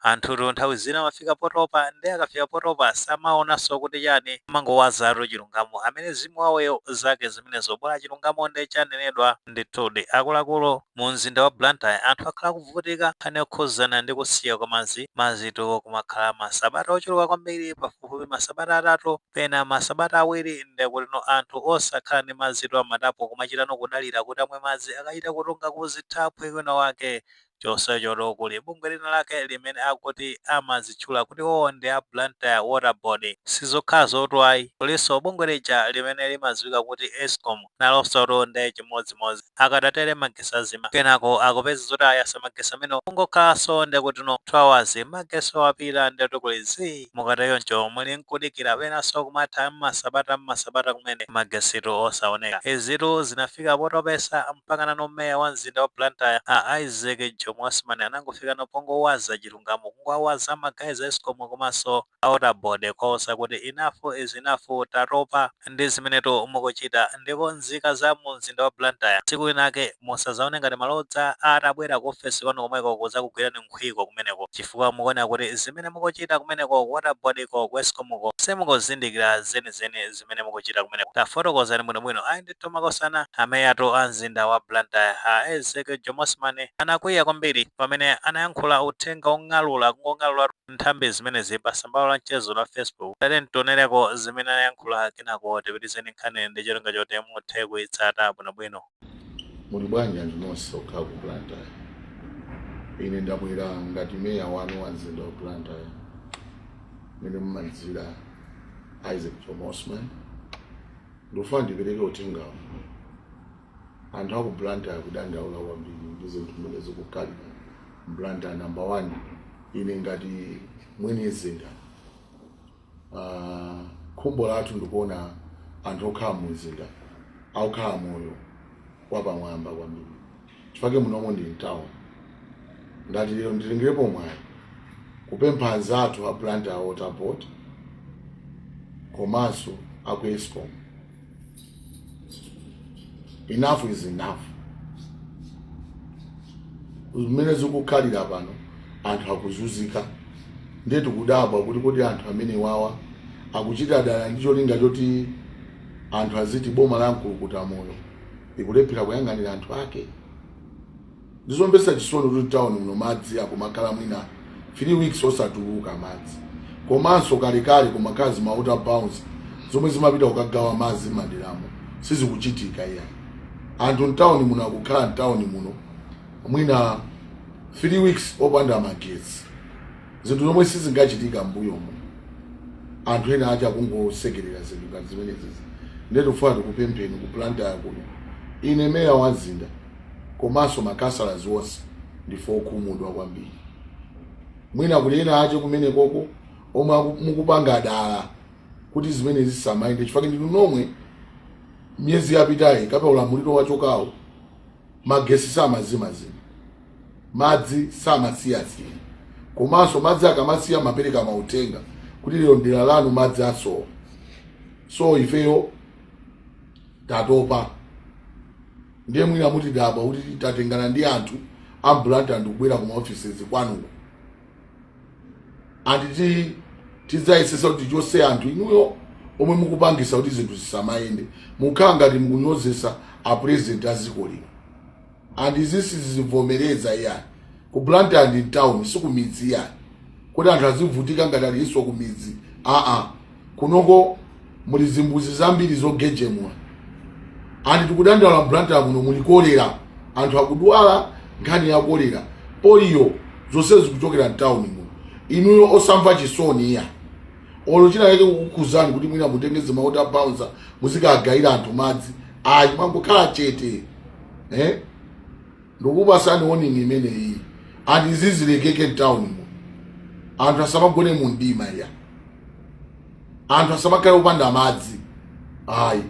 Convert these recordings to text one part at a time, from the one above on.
Anthutu nthawi zina amafika potopa, ndi akafika potopa samaonanso kuti chani, amangowazatu chilungamo. Amene zimuwaweyo zake zimenezo, bola chilungamo ndi chanenedwa. Ndithudi akuluakulu, mu mzinda wa Blantyre anthu akhala kuvutika nkhani yokhuzana ndi kusiya kwa madzi. Madzitu kumakhala masabata ochuluka kwambiri, pafupifupi masabata 3, pena masabata 2, ndekutino anthu osakhala ndi madzitu amatapu, kumachitano kudalira kuti amwe madzi akachita kutunga kuzithaphwi kwina wake. Chonsechoto kuli bungwe lina lake limene akuti amazitchula kuti iwowo ndi a Blantyre Water Board. Sizokhazo ayi, kulinso bungwe lija limene limadziwika kuti ESCOM, nalonso ndi chimodzimodzi. Akadatere magesi azima, kenako akupeza zoti ayasa magesi amene kungokhalanso ndekutino 2 hours magesi wapita, ndetu kuli zii. Mukatayoncho muli nkudikira, penanso kumatha mmasabata mmasabata kumene magesitu osaoneka. Izitu zinafika potopesa mpaka nano meya wa mzinda wa Blantyre, a Isaac Jomo Osman, anangofika nopongowaza chilungamo, kungowaza ma guys a ESCOM komanso a Water Board, kuwauza kuti enough is enough, tatopa ndi zimenetu mukuchita. Ndipo nzika za mu mzinda wa Blantyre, tsiku linake musazaone ngati malodza atabwera ku ofesi kwanu komweko kuzakugwirani nkhwiko kumeneko, chifukwa mukuona kuti zimene mukuchita kumeneko ku Water Board ko, ku ESCOM ko, simukuzindikira zenizeni zimene mukuchita kumeneko. Tafotokozani bwinobwino. Ayi ndithu makosana, ameyatu a mzinda wa Blantyre, a Isaac Jomo Osman, anakwiya kwambiri pamene anayankhula uthenga ong'alula, kungong'alula nthambi zimenezi pa tsamba la mchezo la Facebook. Tate ntionereko zimene anayankhula, kenako tipitizeni nkhani ndi cholinga choti muthe kuyitsata bwinobwino. Muli bwanji anthu nonse okhala ku Blantyre? Ine ndabwera ngati meya wanu wa mzinda wa Blantyre, mene mumanzira Isaac Jomo Osman. Ndikufuna ndipereke uthengawo. Anthu aku Blantyre akudandaula kwambiri ndi zinthu zimene zikukhalira Blantyre. Number one, ine ngati mwini mzinda, khumbo lathu ndikuona anthu okhala mu mzinda akukhala moyo wapamwamba kwambiri, chifukwa munomo ndi mtown. Ngati lero nditengerepo mwayi kupempha anzathu a Blantyre Water Board komanso aku ESCOM, enough is enough. Zimene zikukhalira pano, anthu akuzunzika. Ndiye tikudabwa kuti anthu amene wawa akuchita dala ndi cholinga choti anthu aziti boma la mkulukuta moyo ikulephera kuyang'anira anthu ake. Ndizomvetsa chisoni kuti town muno madzi akumakhala mwina 3 weeks osatuluka madzi. Komanso kalekale kumakhala zima water bouncer zomwe zimapita kukagawa madzi m'maderamo, sizikuchitika iyayi. Anthu mtawuni muno akukhala mtawuni muno mwina 3 weeks opanda magetsi, zinthu zomwe sizingachitika m'mbuyomo. Anthu ena acha kungosekerera zinthu ngati zimenezi. Ndiye tikufuna tikupempheni ku Blantyre kuno, ine meya wa mzinda komanso makhansala onse ndife okhumudwa kwambiri. Mwina kuli ena ache kumenekoko omwe mukupanga dala kuti zimene zisamayende, chifukwa ndinu nomwe miyezi yapitayi kapa ulamuliro wachokawo magesi samazimazima, madzi samasiyasiya, komanso madzi akamasiya mapereka mauthenga kuti lero ndera lanu madzi asowa. So ifeyo tatopa. Ndiye mwina mutidabwa kuti tatengana ndi anthu a m'Blantyre ndikubwera kuma offices kwanuko, anditi tidzayesesa kuti tichose anthu inuyo omwe mukupangisa kuti zinthu zisamayende. Mukhala ngati mukunyozesa a president a dziko lino, and izi sizivomereza iyani. Ku Blantyre ndi town, sikumidzi iyani kuti anthu azivutika ngati alinso kumidzi. Aa, kunoko muli zimbuzi zambiri zogejemula, and tikudandaula m'Blantyre muno muli kolera, anthu akudwala nkhani ya kolera, poliyo, zonse zikuchokera mtawuni muno. Inuyo osamva chisoni iya, olo china chake kukukhuzani kuti mwina mutenge zima water bouncer muzikagayira anthu madzi, ayi, mwangokhala chete, eh? Ndikupasani warning imeneyi, and izizilekeke mtawuni muno. Anthu asamagone mu mdima iya, anthu asamakhale opanda madzi, ayi.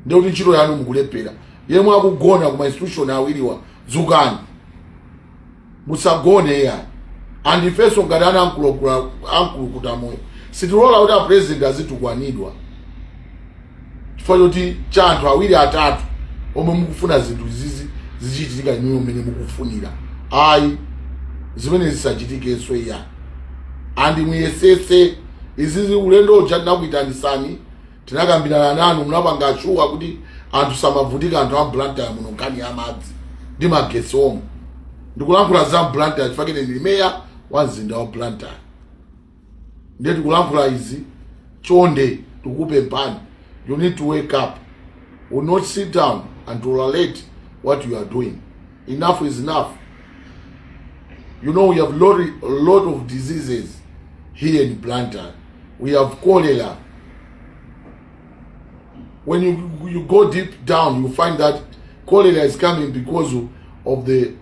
Ndikuti ntchito yanu mukulephera. Yemwe akugona kuma institution awiriwa, dzukani, musagone iya. And ifenso ngati ana amkulukuta moyo sitilola kuti a president azitukwanidwa chifukwa choti cha anthu awiri atatu omwe mukufuna zinthu zizi zichitika inuyo mmene mukufunira. Ayi, zimene zisachitikenso iya. And muyesese izizi. Ulendo uja tinakuitanisani, tinakambirana nanu, munapanga assure kuti anthu samavutika, anthu a Blantyre muno, nkhani ya madzi ndi magetsi omwe. Ndikulankhula za Blantyre chifukwa ine ndili meya wa mzinda wa Blantyre. Ndiye tikulankhula izi, chonde tikupemphani, you need to wake up. Will not sit down and tolerate what you are doing. Enough is enough. You know, we have a lot of diseases here in Blantyre. We have cholera. When you go deep down, you find that cholera is coming because of the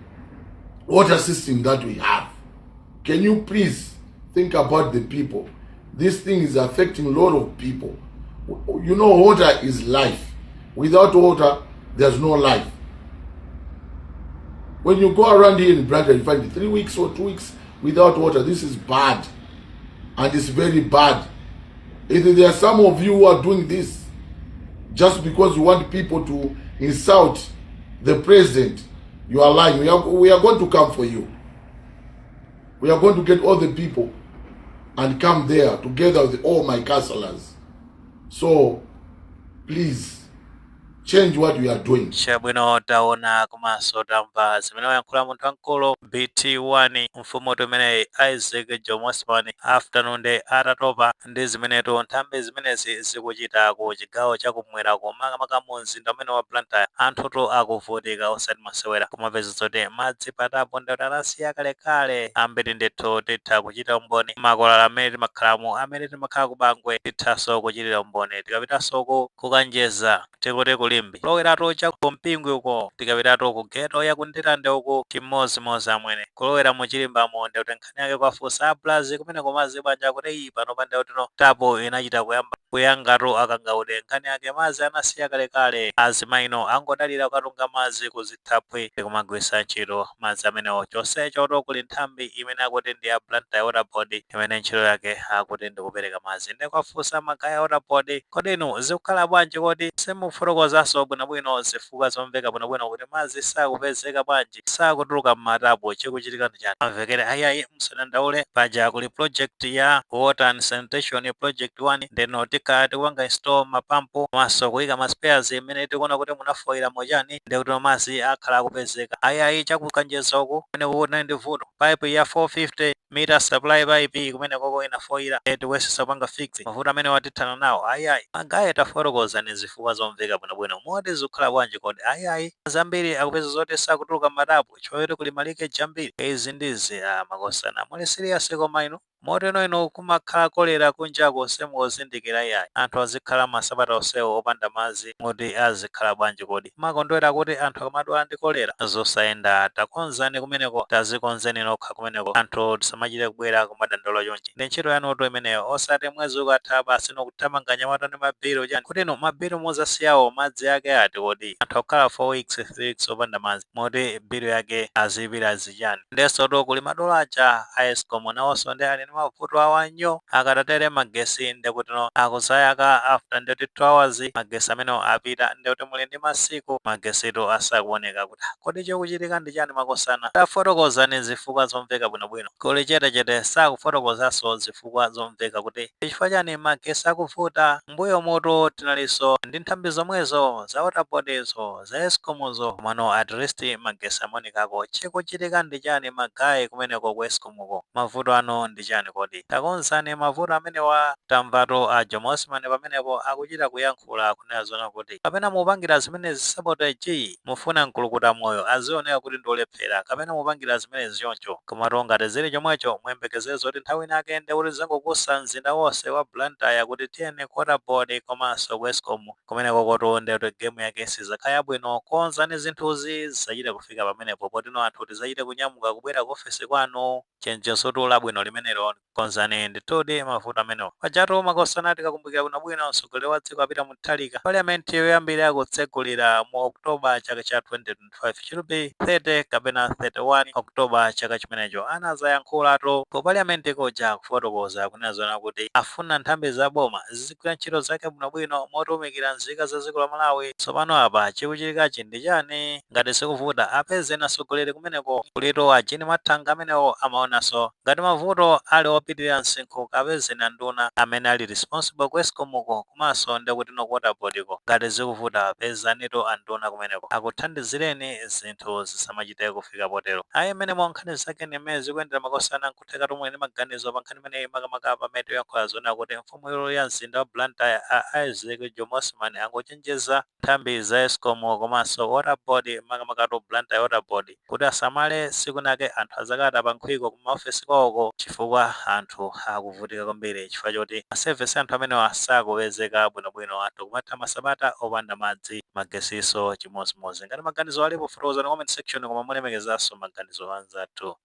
water system that we have. Can you please think about the people? This thing is affecting a lot of people. You know, water is life. Without water, there's no life. When you go around here in Blantyre, you find 3 weeks or 2 weeks without water. This is bad. And it's very bad. If there are some of you who are doing this just because you want people to insult the president, you are lying. We are going to come for you. We are going to get all the people and come there together with all my councillors. So please change what we are doing. Chabwino, taona komanso tamva zimene wayankhula munthu wamkulu BT1, mfumu imeneyi Isaac Jomo Osman, afternoon day atatopa ndi zimenetu nthambi zimenezi zikuchita ku chigawo chakumwera, makamaka mu mzinda umene wa Blantyre. Anthutu akuvutika osati masewera, kumapeza zoti madzi patapo ndi anasiya kalekale. Ambiri ndithu titha kuchita umboni, makolala amene timakhalamo, amene timakhala ku Bangwe, tithanso kuchitira umboni. Tikapitanso ku kukanjeza, tikuti kulimbi kuloweratu cha kumpingwe uko, tikapitatu ku ghetto ya kundilande uko, chimozimozi amwene, kulowera muchilimbamo, ndikuti nkhani yake kwafunsa ablazi kumene komazi bwanja kuti iyi pano pa ndikutino tapo inachita kuyamba kuyangatu akangaude. Nkhani yake madzi anasiya kalekale, azimayino angodalira kukatunga madzi kuzithaphwi kumagwisa ntchito madzi amenewo. Chonsecho kuli nthambi imene akuti ndi ya Blantyre Water Board, imene ntchito yake akuti ndikupereka madzi. Ndi kwafunsa ma guys a Water Board, kodi inu zikukhala bwanji? Kodi simufotokozanso bwinobwino zifukwa zomveka bwinobwino kuti madzi sakupezeka bwanji, sakutuluka m'matapo, chikuchitika ndi chani? Amvekere, ayiayi, musadandaule, paja kuli project ya water and sanitation project 1, ndeno tikhala tikupanga install mapampu komanso kuyika ma spares imene tikuona kuti munafoyera mochani, ndikuti madzi akhala akupezeka. Ayiayi, chakukanjeza uku kumene kukunali ndi vuto, pipe ya 450 meter supply pipe kumene koko inafoyera, tikuyesesa kupanga fix mavuto amene watithana nawo. Ayiayi, ma guys, tafotokoza ni zifukwa zomveka bwinobwino moti zikukhala bwanji kodi? Ayiayi, zambiri akupeza zoti sakutuluka m'matapo chifukwa kuli ma leakage ambiri, izi ndizi. Makosana, muli serious? Koma inu moteno inu kumakhala kolera kunjako simukuzindikira iyayi. Anthu azikhala masabata onsewo opanda madzi, moti azikhala bwanji kodi? Makondwera kuti anthu akamadwala ndi kolera? Zosayenda. Takonzani kumeneko, tazikonzeni nokha kumeneko, anthu tisamachite kubwera kumadandaula chonchi. Ndi ntchito yanutu imeneyo, osati mwezi ukatha basi nokuthamanga nyamata ndi mabiro chani. Kuti inu mabiro muzasiyawo madzi ake ati kodi? Anthu akukhala 4 weeks, 3 weeks opanda madzi, moti bill yake azipira zichani? Ndesoto kuli madolo aja a ESCOM, nawonso ndi ali ndi mavuto awanyo. Akatatere magesi, ndekutino akuzayaka after ndekuti 2 hours magesi amenewo apita, ndekuti muli ndi masiku magesitu asakuoneka. Kuti kodi chikuchitika ndi chani? Makosana, tafotokozani zifukwa zomveka bwinobwino. Kuli chetechete, sakufotokozanso zifukwa zomveka kuti chifukwa chani magesi akuvuta. Mbuyo moto tinalinso ndi nthambi zomwezo za Water Board zo, za ESCOM zo, komano at least magesi amaonekako. Chikuchitika ndi chani, ma guys, kumeneko ku ESCOM ko? Mavuto ano ndi chani kodi? Takonzani mavuto amenewa. Tamvatu a Jomo Osman pamenepo akuchita kuyankhula kunena zona kuti kapena mupangira zimenezi sabotage, mufuna mkulukuta moyo azioneka kuti ndi olephera, kapena mupangira zimenezi choncho. Komatu ngati zili chomwecho, muyembekezere zoti nthawi inake ndi kuti zangokusa mzinda wonse wa Blantyre kuti tiyene ku Water Board komanso ku ESCOM kumeneko koto, ndekuti game yake sizakhala yabwino. Konzani zinthuzi zisachite kufika pamenepo, potino anthu tizachite kunyamuka kubwera ku ofesi kwanu. Chenjezo labwino limenelo, konzani ndithudi mavuto amenewo. Pajatu makosana, tikakumbukira bwinobwino, mtsogoleri wa dziko a Peter Mutharika, parliament yoyambira kutsegulira mu October chaka cha 2025, chilubi 30 kapena 31 October chaka chimenecho, anazayankhulatu ku parliament kuja kufotokoza kunena zona kuti afuna nthambi za boma zizigwira ntchito zake bwinobwino motumikira nzika za dziko la Malawi. Tsopano apa chikuchitikachi ndi chani? Ngati sikuvuta, apeze atsogoleri kumeneko kulito a Jean Mathanga amenewo amaonanso ngati mavuto ali. Mopitirira msinkhu, kapezeni anduna amene ali responsible ku ESCOM-ko, komanso ndekuti no ku Water Board-ko. Ngati zikuvuta, pezanitu anduna kumeneko akuthandizireni, zinthu zisamachite kufika potero. Ayi, mmene nkhani zake ni mmene zikuyendera, makosana. Nkutheka tomwe ndi maganizo pa nkhani imeneyi, makamaka pamene tiyankhula zona kuti mfumu ya mzinda wa Blantyre, a Isaac Jomo Osman, angochenjeza nthambi za ESCOM komanso Water Board, makamaka Blantyre Water Board, kuti asamale siku nake anthu azakata pa nkhwiko ku maofesi kwawoko, chifukwa anthu akuvutika kwambiri chifukwa choti ma service anthu amenewa sakupezeka bwinobwino. Anthu kumatha masabata opanda madzi, magesiso chimozimozi. Ngati maganizo alipo, fotokozani comment section, koma mulemekezanso maganizo anzathu.